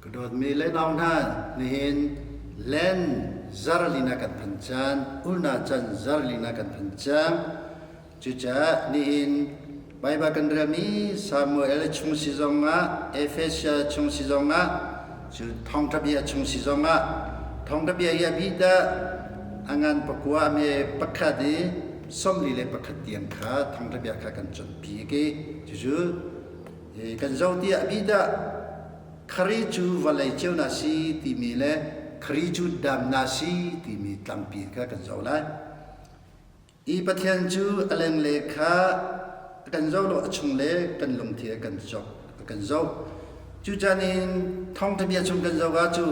Ka dawtmi le nau hna, nihin len zarlina kan phan caan, ulna can zarlina kan phan cang. Cucaah nihin Baibal kan relmi Samuel chung si zongah, Efesia chung si zongah, cu thawngṭha bia chung si zongah, thawngṭha bia hi a bi dah a ngan pakua me pakhat i 41 tiang kha thawngṭha bia kha kan cawnpi ki. Cucu kan zoh tiah a bi dah Khari cu vawlei cio na si timi le Khari cu dam na si timi tlangpi kha kan zoh lai. I Pathian cu a lengle kha a kan zoh lo, a chung le kan lungthi a kan zoh, a kan zoh. Cucan in thawngtha bia chung kan zoh ah cu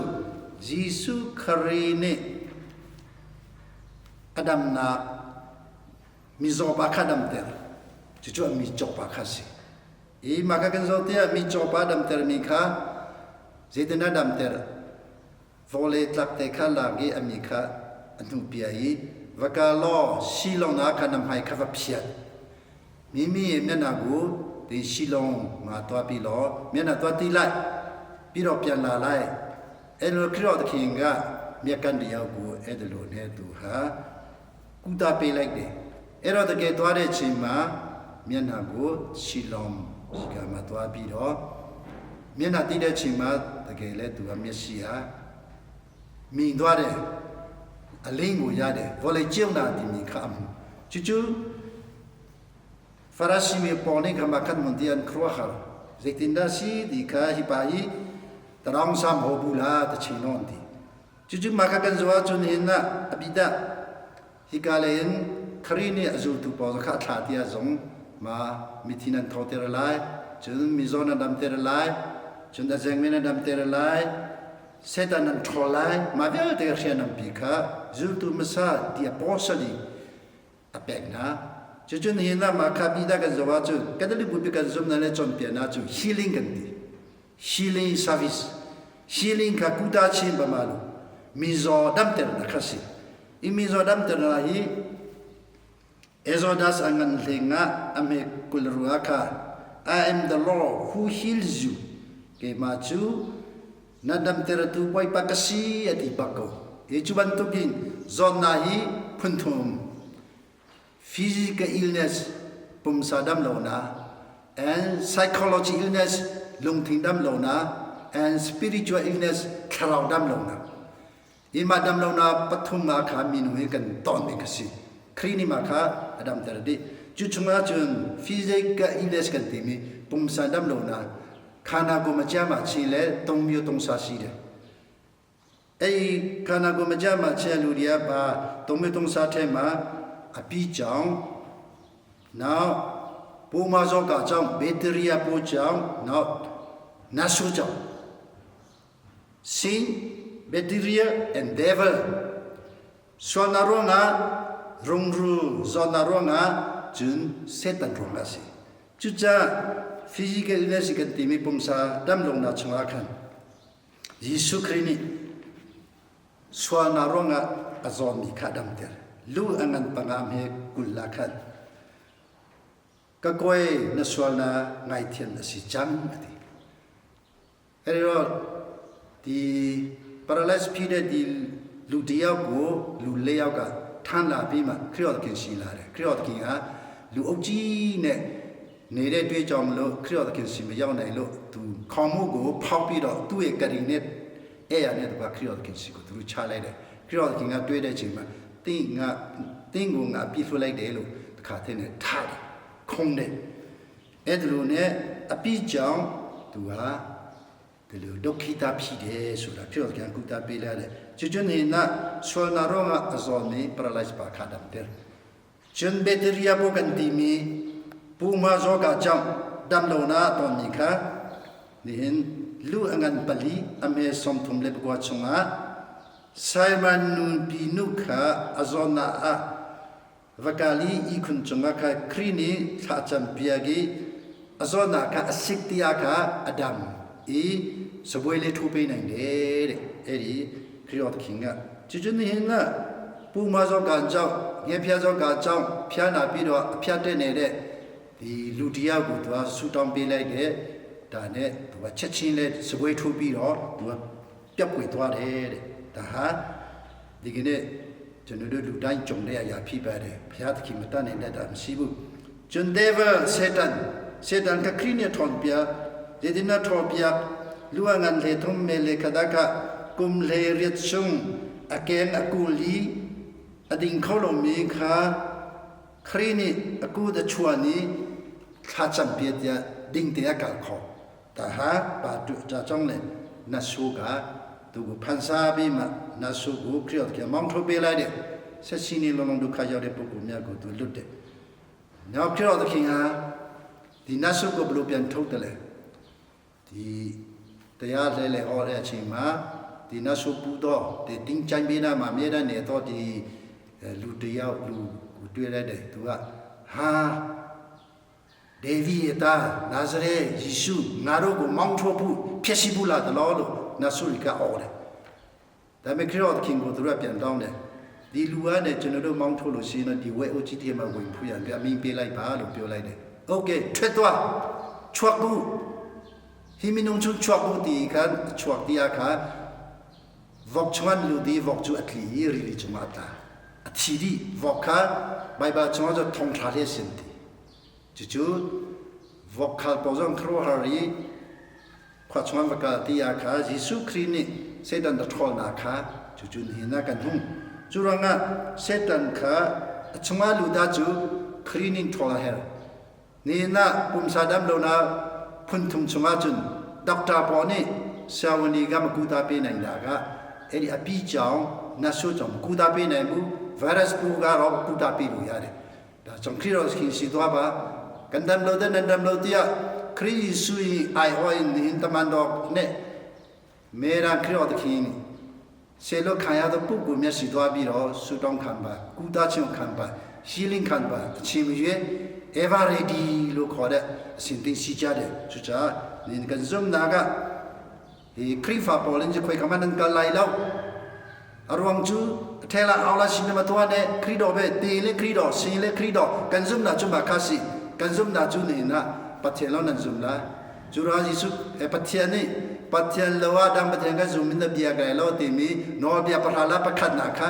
Jesuh Khari nih a damnak mizaw pa kha damter. Cucu a micaw pa kha a si. I mah kha kan zoh tiah micaw pa damtermi kha zeitin a damter? Vawlei tlakte kha lak i a mi kha a hnuhpia i va kal law Shilong ah khan na hmai kha va phiat. Mimi mianagu tin Shilong ma tuahpi law miana tuah ti lai pi ro pian la lai elo khiro te khing ga mia kan riau ku edelu ne tu ha kuta pe lai de ero te ke tua de chin ma mianagu Shilong shika ma tuahpi ro မျက်နှာတိတဲ့ချိန်မှာတကယ်လဲသူကမျက်စိဟာမြင်သွားတယ်အလင်းကိုရတယ်ဗောလေကျုံနာဒီမြင်ခအမှုချူချူဖရာရှိမီပေါ်နေကမကန်မွန်ဒီအန်ခရခါဇေတင်ဒါစီဒီခါဟိပါယီတရောင်းဆမ်ဟောဘူးလာတချင်နွန်ဒီချူချူမကကန်ဇဝချွန်ဟင်နာအဘိဒ Hika lei in Khrih nih a zultu pawl kha a thlah tiah zong ma mithi nan thoter lai, cun mizaw nan damter lai, cun a zengmi nan damter lai, Satan nan ṭhawl lai, mah vialte hriamnampi kha zultu hmasa the apostle i a pek hna. Cucun hi na mah kha bi dah kan zoh ahcun Catholic bupi kan zumhnak le cawnpiaknak cu healing kan ti. Healing service. Healing kha kuta chin bamalu. Mizaw damternak kha si. I mizaw damternak hi Exodus a ngan hleng ah a hme kul rua kha I am the Lord who heals you. Keimah cu na damtertu Bawipa ka si a ti bak ko. Hi cu bantukin zawtnak hi phun thum physical illness pumsa damlonak and psychology illness lungthin damlonak and spiritual illness thlarau damlonak hi mah damlonak pathum ah kha minung hi kan ton ding a si Khrih nih mah kha a damter dih cu chungah cun physical illness kan timi pumsa damlonak khana kum a chiama chi le tongmyo tongsa si de Ei khana kum a chiama chia lu dia pa tongmyo tongsa the ma a pi chang now pu ma zo ka chang bacteria pu chang now na su chang Sin, bacteria and devil. Sualnak ruangah rungrul zawtnak ruangah cun Satan ruangah a si. Cucaah physical illness kan timi pumsa damlonak chungah khan Jesuh Khrih nih sualnak ruangah a zawmi kha a damter. Lu a ngan pangam he kul ah khan ka kawi na sualnak ngaithiam na si cang a ti. Herod ti paralyze phi de ti lu diao ko lu leao ka than la pi ma khriot kin si la de khriot kin a lu ok chi ne ne de twe chong lo khriot kin si ma yaw nai lo tu khong mu go phau pi do tu e kari ne e ya ne ba khriot kin si ko tu cha lai de khriot kin a twe de chi ma tin nga tin go nga pi thlu lai de lo kha the ne tha de khong de အဲ့ဒါလိုနဲ့အပိကြောင့်သူဟာဒီလိုဒုက္ခိတဖြစ်တယ်ဆိုတာဖြစ်တော့ကံကုသပေးလာတယ်ချွချွနေနာဆွေနာရောငါအဇောနေပရလိုက်ပါခါဒမ်တဲ့ချွန်ဘက်တရီယာပိုကန်တီမီပူမာဇောကကြောင့်ဒမ်လောနာတော်မီခါနိဟင်လူအငန်ပလီအမေဆုံထုံလေဘကွာချုံငါဆိုင်မန်နွန်ပီနုခာအဇောနာအ Vakali ihkhun cungah kha Khrih nih thla a campiak i a zawtnak kha a sik tiah kha a dam i sabuai le ṭhu pe nai le eri Khrih awt khing ah cucu nihin ah puma zong kaan cawk ngephia zong kaan cawk phia na pi do a phia te ne de ti lutia ku tua su tong pe lai de. ဒါနဲ့သူကချက်ချင်းလဲစပွဲထိုးပြီးတော့သူကပျောက်ကွယ်သွားတယ်တဲ့ဒါဟာဒီကနေ့ကျွန်တော်တို့လူတိုင်းကြုံတဲ့အရာဖြစ်ပါတယ်ဘုရားသခင်မတတ်နိုင်တဲ့တာမရှိဘူးကျွန်ဒေဝစေတန်စေတန်ကခရစ်နဲ့ထုံပြဒီဒီနာထုံပြလူအငန်လေထုံမေလေခဒကကုမ်လေရစ်ဆုံအကဲအကူလီအဒင်ခေါလိုမီခါခရစ်နဲ့အကူတချွာနီခါချမ်ပြတဲ့ဒင်းတဲ့ကခေါဒါဟာပါတူကြကြောင်းလေနတ်ဆိုးကသူကိုဖန်ဆားပြီးမှနတ်ဆိုးကိုခရစ်တော်ကမောင်းထုတ်ပေးလိုက်တဲ့ဆက်ရှိနေလုံးလုံးဒုက္ခရောက်တဲ့ပုဂ္ဂိုလ်များကိုသူလွတ်တယ်။နောက်ခရစ်တော်သခင်ဟာဒီနတ်ဆိုးကိုဘယ်လိုပြန်ထုတ်တယ်လဲဒီတရားလဲလဲဟောတဲ့အချိန်မှာဒီနတ်ဆိုးပူတော့ဒီတင်းချိုင်းပေးနာမှာအမြဲတမ်းနေတော့ဒီလူတယောက်လူကိုတွေ့လိုက်တယ်သူကဟာဒေဝိယတာနာဇရေယေရှုငါတို့ကိုမောင်းထုတ်ဖို့ဖြစ်ရှိဘူးလားတလို့လို့နတ်ဆိုးကအော်တယ်ဒါပေမဲ့ခရစ်တော်ခင်ကိုသူတို့ကပြန်တောင်းတယ်ဒီလူကနဲ့ကျွန်တော်တို့မောင်းထုတ်လို့ရှိရင်ဒီဝဲအိုကြီးတေမှာဝင်ဖူးရံပြအမင်းပေးလိုက်ပါလို့ပြောလိုက်တယ်။ Okay ထွက်သွားချွတ်ကူဟိမီနုံချွတ်ကူတီခါချွတ်တီအခါဝက်ချွန်လူဒီဝက်ချူအထလီရီလီချမတာအထီဒီဝက်ခါဘိုင်ဘာချောဇထုံထားလေးစင်တီချူချူဝက်ခါပေါ်ဇန်ခရဟာရီခွာချွန်ဝကတီအခါယေရှုခရစ်နိစေတန်တထောနာခါချူချူနေနာကန်ဟုံကျူရငါစေတန်ခါအချမလူဒါချူခရစ်နိထောလာဟဲနေနာပုံစာဒမ်လောနာဖွန်ထုံချမချွန်းဒေါက်တာပေါ်နိဆာဝနီကမကူတာပေးနိုင်တာကအဲ့ဒီအပီးကြောင့်နတ်ဆိုးကြောင့်ကူတာပေးနိုင်ဘူးဗိုင်းရပ်စ်ပူကတော့ကူတာပေးလို့ရတယ်ဒါကြောင့်ခရစ်တော်ခင်ရှိသွားပါကန်တမ်လို့တဲ့နန္ဒမ်လို့တရားခရစ်ယေရှု၏အိုင်ဟောင်းနင်တမန်တော်နဲ့မေရာခရစ်တော်ခင်ဆေလို့ခံရတဲ့ပုဂ္ဂိုလ်မျက်စီသွားပြီးတော့ဆူတောင်းခံပါကုသခြင်းခံပါရှီလင်းခံပါအချင်းမရွေး ever ready လို့ခေါ်တဲ့အစဉ်သင်ရှိကြတယ်ဆိုကြနင်ကန်ဇုံနာကဒီခရိဖာပေါ်လင်ချခွေကမနန်ကလိုက်လောက်အရုံချူအထဲလာအောင်လာရှင်မတော်တဲ့ခရီတော်ပဲတေလေခရီတော်ရှင်လေခရီတော်ကန်ဇုံနာချမခါစီကန်ဇုံနာချူနေနာပတ်ထေလောနန်ဇုံလာဂျူရာဂျီစုပထယနေပထယလောဒမ်ပထယကဇုံမင်းပြကဲလောတိမီနောပြပထလာပခတ်နာခ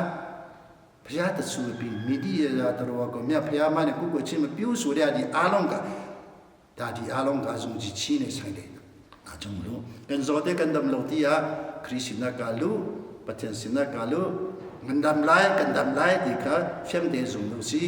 ဖျားတဆူပြီးမိဒီရတော်ကမြဖျားမနဲ့ကုကုချင်းမပြူးဆိုတဲ့ဒီအားလုံးကဒါဒီအားလုံးကဇုံကြီးချင်းနေဆိုင်တယ်အကြောင်းလို့ကန်ဇောတဲ့ကန်ဒမ်လို့တီယာခရစ်စနာကလူပထယစနာကလူငန္ဒမ်လိုက်ကန်ဒမ်လိုက်ဒီကဖျမ်တဲ့ဇုံလို့စီ